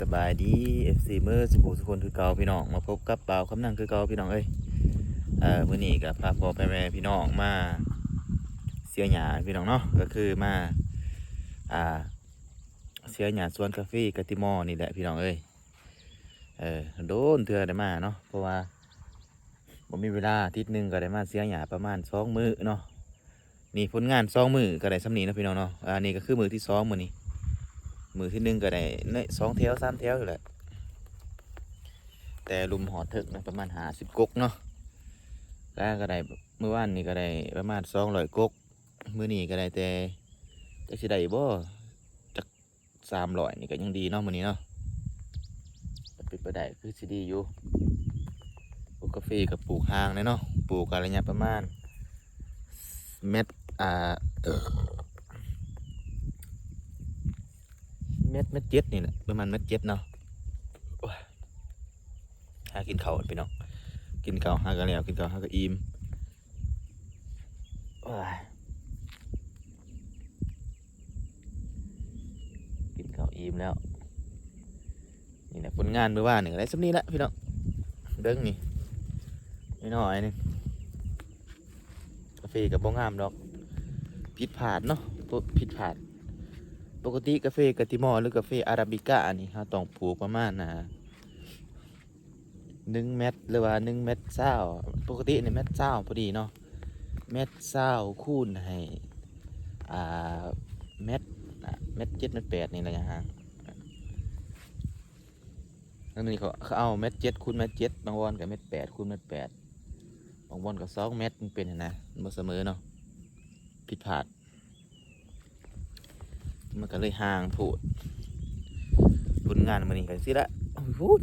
ສະບາຍດີ ເອັຟຊີ ເໝິດສູ່ຜູ້ສູ່ຄົນຄືເກົ່າພີ່ນ້ອງ, ມາພົບກັບບ່າວຄຳນັງຄືເກົ່າພີ່ນ້ອງເອີຍ. ເອີ ມື້ນີ້ກໍພາພໍ່ພາແມ່ພີ່ນ້ອງມາເສຍຫຍ້າພີ່ນ້ອງເນາະ, ກໍຄືມາ ອ່າ ເສຍຫຍ້າສວນກາເຟກະຕິມໍນີ້ແຫຼະພີ່ນ້ອງເອີຍ. ເອີ ໂດນເທື່ອໄດ້ມາເນາະ ເພາະວ່າບໍ່ມີເວລາ, ອາທິດໜຶ່ງກໍໄດ້ມາເສຍຫຍ້າປະມານສອງມື້ເນາະ. ນີ້ຜົນງານສອງມື້ກໍໄດ້ສ່ຳນີ້ເນາະພີ່ນ້ອງເນາະ. ອັນນີ້ກໍຄືມື້ທີສອງ ມື້ນີ້, ມື້ທີໜຶ່ງກໍໄດ້ສອງແຖວສາມແຖວນີ້ແຫຼະ, ແຕ່ລຸ່ມຮອດເທິງນະ ປະມານຫ້າສິບກົກເນາະ. ກະ ກໍໄດ້ ມື້ວານນີ້ກໍໄດ້ປະມານສອງຮ້ອຍກົກ, ມື້ນີ້ກໍໄດ້ແຕ່ ຈັກຊິໄດ້ບໍ່ ຈັກສາມຮ້ອຍນີ້ກໍຍັງດີເນາະ ມື້ນີ້ເນາະ. ເປັນໄປໄດ້ຄືຊິດີຢູ່. ປູກກາເຟກໍປູກຫ່າງແດ່ເນາະ, ປູກກໍໄລຍະປະມານແມັດ ອ່າ ແມັດ ແມັດເຈັດນີ້ແຫຼະ, ປະມານແມັດເຈັດເນາະ. ໂອ້ຍ ຫາກິນເຂົ້າພີ່ນ້ອງ, ກິນເຂົ້າຫາກໍແລ້ວ, ກິນເຂົ້າຫາກໍອີ່ມ. ໂອ້ຍ ກິນເຂົ້າອີ່ມແລ້ວ. ນີ້ແຫຼະຜົນງານມື້ວານນີ້ ກໍໄດ້ສ່ຳນີ້ແຫຼະພີ່ນ້ອງ. ເບິ່ງນີ້ ນ້ອຍໆ ໜຶ່ງ, ກາເຟກໍບໍ່ງາມດອກ, ຜິດພາດເນາະ, ຜິດພາດ. ປົກກະຕິກາເຟກະຕິມໍ ຫຼື ກາເຟອາຣາບິການີ້ ເຮົາຕ້ອງປູກປະມານ ອ່າ ໜຶ່ງແມັດ ຫຼືວ່າໜຶ່ງແມັດຊາວ, ປົກກະຕິນີ້ແມັດຊາວພໍດີເນາະ, ແມັດຊາວຄູນໃຫ້ ອ່າ ແມັດ ແມັດເຈັດ ແມັດແປດນີ້ລະຍະຫ່າງ. ອັນນີ້ເຂົາ ເຂົາເອົາແມັດເຈັດຄູນແມັດເຈັດ, ບາງບ່ອນກໍແມັດແປດຄູນແມັດແປດ, ບາງບ່ອນກໍສອງແມັດ, ມັນເປັນຫັ້ນນະ, ມັນບໍ່ສະເໝີເນາະ, ຜິດພາດ. ມັນກໍເລີຍຫ່າງໂພດ. ຜົນງານມື້ນີ້ກໍຈັ່ງຊີ້ລະ, ໂອ້ຍ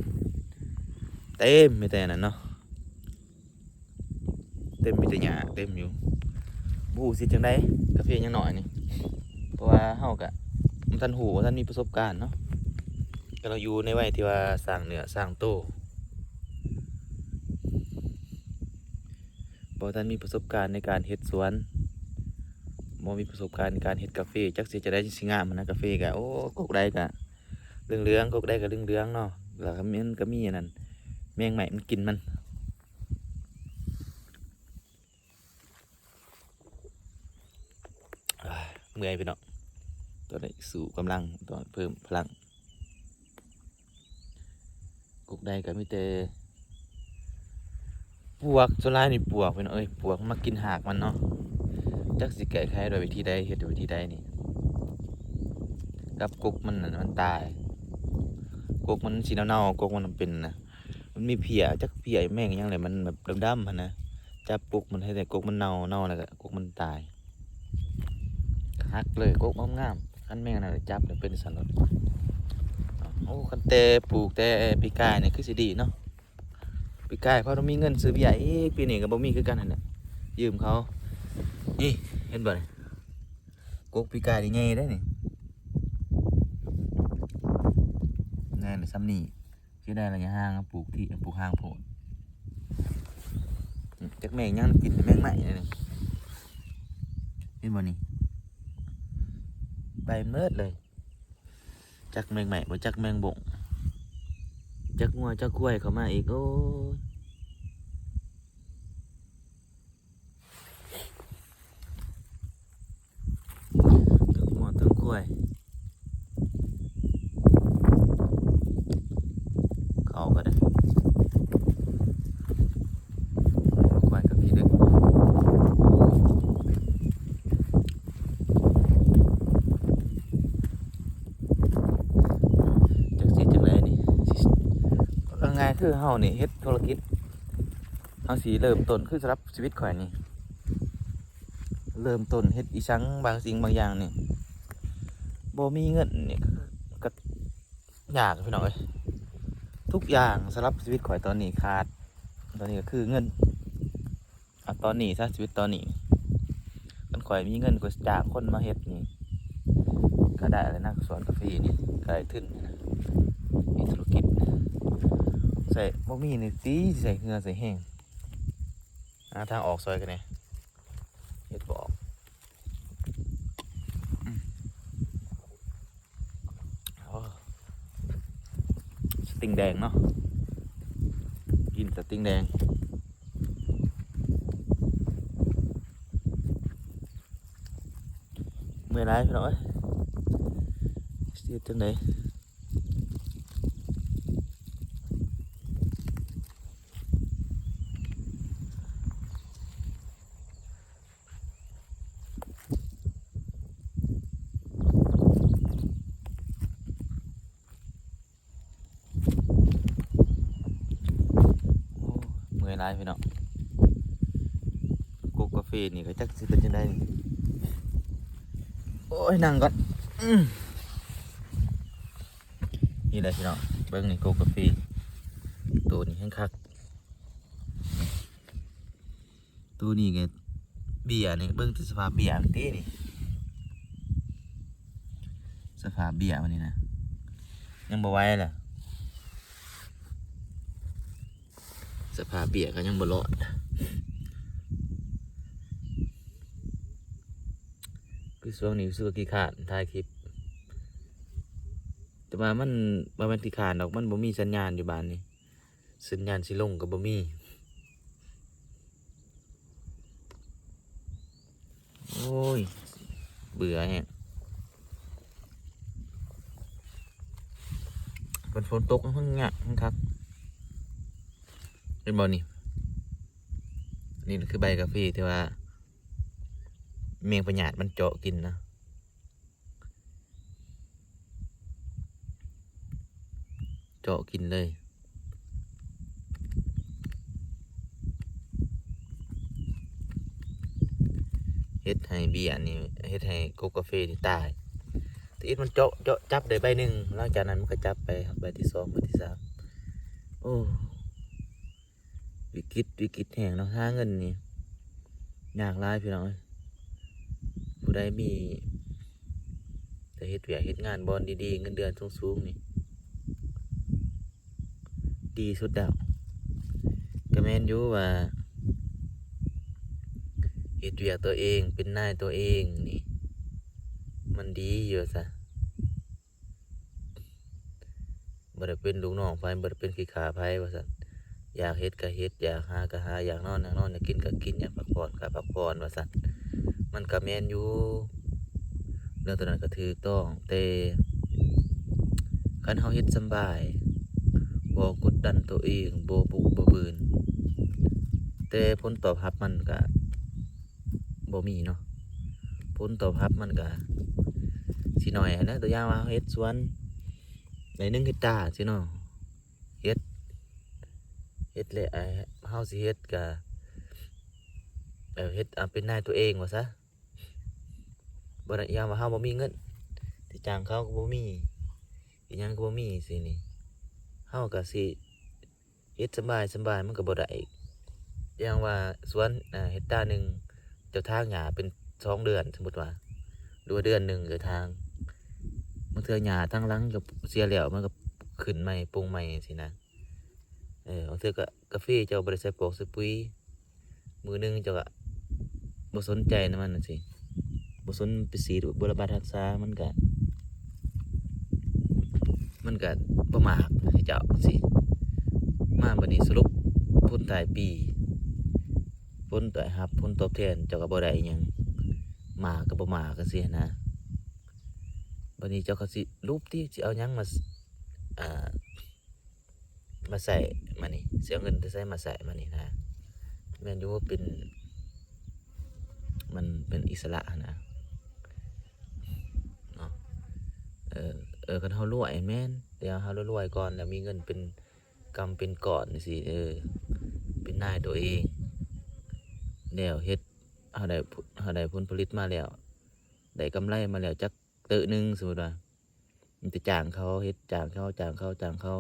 ເຕັມມີແຕ່ນັ້ນເນາະ, ເຕັມມີແຕ່ຫຍ້າເຕັມຢູ່. ບໍ່ຮູ້ຊິເຮັດຈັ່ງໃດ, ກາເຟຍັງນ້ອຍນີ້, ເພາະວ່າເຮົາກໍບໍ່ທັນຮູ້, ບໍ່ທັນມີປະສົບການເນາະ, ກຳລັງຢູ່ໃນໄວທີ່ວ່າສ້າງເນື້ອສ້າງໂຕ. ບໍ່ທັນມີປະສົບການໃນການເຮັດສວນ, ບໍ່ມີປະສົບການໃນການເຮັດກາເຟ, ຈັກຊິເຮັດຈັ່ງໃດຈັ່ງຊິງາມຫັ້ນນະ. ກາເຟກະ ໂອ້ ກົກໃດກະເຫຼືອງໆ, ກົກໃດກະເຫຼືອງໆເນາະ, ແລ້ວກະມັນກະມີອັນນັ້ນ ແມງໄມ້ມັນກິນມັນ. ເມື່ອຍພີ່ນ້ອງ, ຕອນນີ້ສູ້ກຳລັງ ຕ້ອງເພີ່ມພະລັງ. ກົກໃດກໍມີແຕ່ປວກ, ສ່ວນຫຼາຍນີ້ປວກພີ່ນ້ອງເອີຍ, ປວກມັກກິນຮາກມັນເນາະ. ຈັກຊິແກ້ໄຂດ້ວຍວິທີໃດ, ເຮັດດ້ວຍວິທີໃດນີ້, ກັບກົກມັນນັ້ນ ມັນຕາຍ, ກົກມັນຊິເນົ່າໆ, ກົກມັນເປັນນະ, ມັນມີເພຍ, ຈັກເພຍແມງຫຍັງແຫຼະ, ມັນແບບດຳໆຫັ້ນນະ, ຈັບກົກມັນໃຫ້ແຕ່ກົກມັນເນົ່າ, ເນົ່າແລ້ວກໍກົກມັນຕາຍ. ຫັກເລີຍ ກົກງາມໆ, ຄັນແມ່ນອັນນັ້ນຈັບແລ້ວເປັນຊັ້ນໂລດ. ໂອ້ ຄັນແຕ່ປູກແຕ່ປີກາຍນີ້ຄືຊິດີເນາະ, ປີກາຍພໍມີເງິນຊື້ເບຍອີກ, ປີນີ້ກໍບໍ່ມີຄືກັນຫັ້ນແຫຼະ, ຢືມເຂົາ. ນີ້ເຫັນບໍ່ນີ້, ກົກປີກາຍນີ້ໃຫຍ່ເດ້ນີ້, ນັ້ນສ່ຳນີ້. ເສຍດາຍລະຍະຫ່າງ, ປູກທີ່ ປູກຫ່າງໂພດ. ຈັກແມງຫຍັງກິນແມງໄມ້ນີ້, ເຫັນບໍ່ນີ້, ໄປໝົດເລີຍ. ຈັກແມງໄມ້ບໍ່, ຈັກແມງບົ້ງ, ຈັກງົວຈັກຄວາຍເຂົ້າມາອີກ. ໂອ້ຍ ທັງງົວທັງຄວາຍ ເຂົາກໍໄດ້, ຄວາຍກໍມີເດ້. ຈັກຊິຈັ່ງໃດນີ້, ເອົາງ່າຍຄືເຮົານີ້ເຮັດທຸລະກິດ, ເຮົາຊິເລີ່ມຕົ້ນ ຄືສຳລັບຊີວິດຂ້ອຍນີ້ ເລີ່ມຕົ້ນເຮັດອີ່ຫຍັງບາງສິ່ງບາງຢ່າງນີ້ ບໍ່ມີເງິນນີ້ກໍຍາກພີ່ນ້ອງເອີຍ. ທຸກຢ່າງສຳລັບຊີວິດຂ້ອຍຕອນນີ້ຂາດ, ຕອນນີ້ກໍຄືເງິນ. ເອົາຕອນນີ້ຊະ, ຊີວິດຕອນນີ້, ຄັນຂ້ອຍມີເງິນ ຂ້ອຍຈ້າງຄົນມາເຮັດນີ້ກໍໄດ້ແລ້ວນະ, ສວນກາເຟນີ້ກໍໄດ້ທຶນນະ, ເຮັດທຸລະກິດ. ໃຊ້ ບໍ່ມີນີ້ຕິ ຊິໃຊ້ເຫື່ອໃຊ້ແຮງ, ຫາທາງອອກຊ່ອຍກັນແດ່, ເຮັດບໍ່ອອກ. ອືມ ໂອ້ ຕິ่งแดงเนาะ กินแต่ติ่งแดง เมื่อยหลายพี่น้องเอ้ย สิเฮ็ดจั่งใด โอ้ เมื่อยหลายพี่น้อง กกกาแฟนี่ก็จักสิเป็นจั่งใดนี่ โอ้ย นั่งก่อน อืม นี่แหละพี่น้อง เบิ่งนี่ กกกาแฟ โตนี้แฮงคัก โตนี้ก็เบี้ยนี่ เบิ่งแต่สภาพเบี้ยมันตินี่ สภาพเบี้ยมันนี่นะ ยังบ่ไหวล่ะ สภาพเบี้ยก็ยังบ่รอด คือช่วงนี้รู้สึกว่าขี้คร้านถ่ายคลิป แต่ว่ามันบ่แม่นขี้คร้านดอก มันบ่มีสัญญาณอยู่บ้านนี่ สัญญาณสิลงก็บ่มี โอ้ย เบื่อแฮง มันฝนตก มันงะ มันคัก เห็นบ่นี่ นี่คือใบกาแฟที่ว่า แมงพยาธิมันเจาะกินนะ เจาะกินเลย เฮ็ดให้เบี้ยนี่ เฮ็ดให้กกกาแฟนี่ตาย แต่อิดมันเจาะ เจาะจับได้ใบหนึ่ง หลังจากนั้นมันก็จับไปใบที่สอง ใบที่สาม โอ้ วิกฤต วิกฤตแฮงเนาะ หาเงินนี่ยากหลายพี่น้องเอ้ย ผู้ใดมีแต่เฮ็ดเวียกเฮ็ดงานบ่อนดีๆ เงินเดือนสูงๆ นี่ ดีสุดแล้ว ก็แม่นอยู่ว่าเฮ็ดเวียกตัวเอง เป็นนายตัวเองนี่ มันดีอยู่ซะ บ่ได้เป็นลูกน้องไผ บ่ได้เป็นขี้ข้าไผว่าซั่น อยากเฮ็ดก็เฮ็ด อยากหาก็หา อยากนอนก็นอน อยากกินก็กิน อยากพักผ่อนก็พักผ่อนว่าซั่น มันก็แม่นอยู่ เรื่องตัวนั้นก็ถูกต้อง แต่คันเฮาเฮ็ดสำบาย บ่กดดันตัวเอง บ่บุกบ่บืน แต่ผลตอบรับมันก็บ่มีเนาะ ผลตอบรับมันก็สิน้อยหั้นแหละ ตัวอย่างว่าเฮาเฮ็ดสวนได้หนึ่งเฮกตาร์ซี้เนาะ เฮ็ด เฮ็ดแล้ว เฮาสิเฮ็ดก็ เอ่อ เฮ็ด อ่า เป็นนายตัวเองว่าซะ บ่ได้ ยามว่าเฮาบ่มีเงิน สิจ้างเขาก็บ่มี อีหยังก็บ่มีซี้นี่ เฮาก็สิเฮ็ดสำบาย สำบายมันก็บ่ได้ อย่างว่าสวน อ่า เฮกตาร์หนึ่ง เจ้าถางหญ้าเป็นสองเดือน สมมุติว่า หรือว่าเดือนหนึ่งเจ้าถาง บางเทื่อหญ้าทางหลังก็เสียแล้ว มันก็ขึ้นใหม่ ปรุงใหม่ซี้นะ เออ บางเทื่อก็กาแฟเจ้าบ่ได้ใส่ปอกใส่ปุ๋ย มื้อหนึ่งเจ้าก็บ่สนใจนำมันจั่งซี้ บ่สนไปฉีด บ่บำบัดรักษา มันก็ มันก็บ่มากให้เจ้าจั่งซี้ มาบัดนี้สรุปผลท้ายปี ผลได้รับผลตอบแทนเจ้าก็บ่ได้อิหยัง มากก็บ่มากจั่งซี้หั้นนะ บัดนี้เจ้าก็สิสรุปติ สิเอาหยังมา อ่า มาใช้มานี่ สิเอาเงินที่ใช้มาใช้มานี่นะ แม่นอยู่ว่าเป็น มันเป็นอิสระหั้นนะเนาะ เออ เออ คันเฮารวยแม่น แต่เฮารวยๆ ก่อน แล้วมีเงินเป็นกำเป็นก้อนจั่งซี้ เออ เป็นนายตัวเอง แล้วเฮ็ด เฮาได้ เฮาได้ผลผลิตมาแล้ว ได้กำไรมาแล้วจักเต๊อะหนึ่ง สมมุติว่า มีแต่จ้างเขาเฮ็ด จ้างเขา จ้างเขา จ้างเขา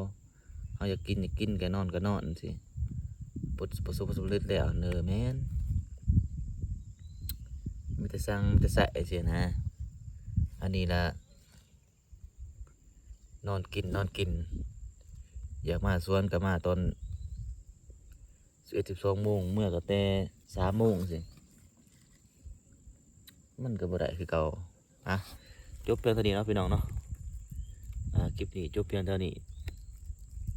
เฮาอยากกิน อยากกิน ก็นอน ก็นอนจั่งซี้ ประสบผลสำเร็จแล้ว เออ แม่น มีแต่สั่ง มีแต่ใช้จั่งซี้นะ อันนี้ล่ะ นอนกิน นอนกิน อยากมาสวนก็มาตอนสิบเอ็ด สิบสองโมง เมือก็แต่สามโมงจั่งซี้ มันก็บ่ได้คือเก่า อ่ะ จบเพียงเท่านี้เนาะพี่น้องเนาะ อ่า คลิปนี้จบเพียงเท่านี้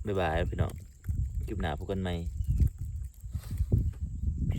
ບາຍບາຍພີ່ນ້ອງ ຄລິບໜ້າພົບກັນໃໝ່.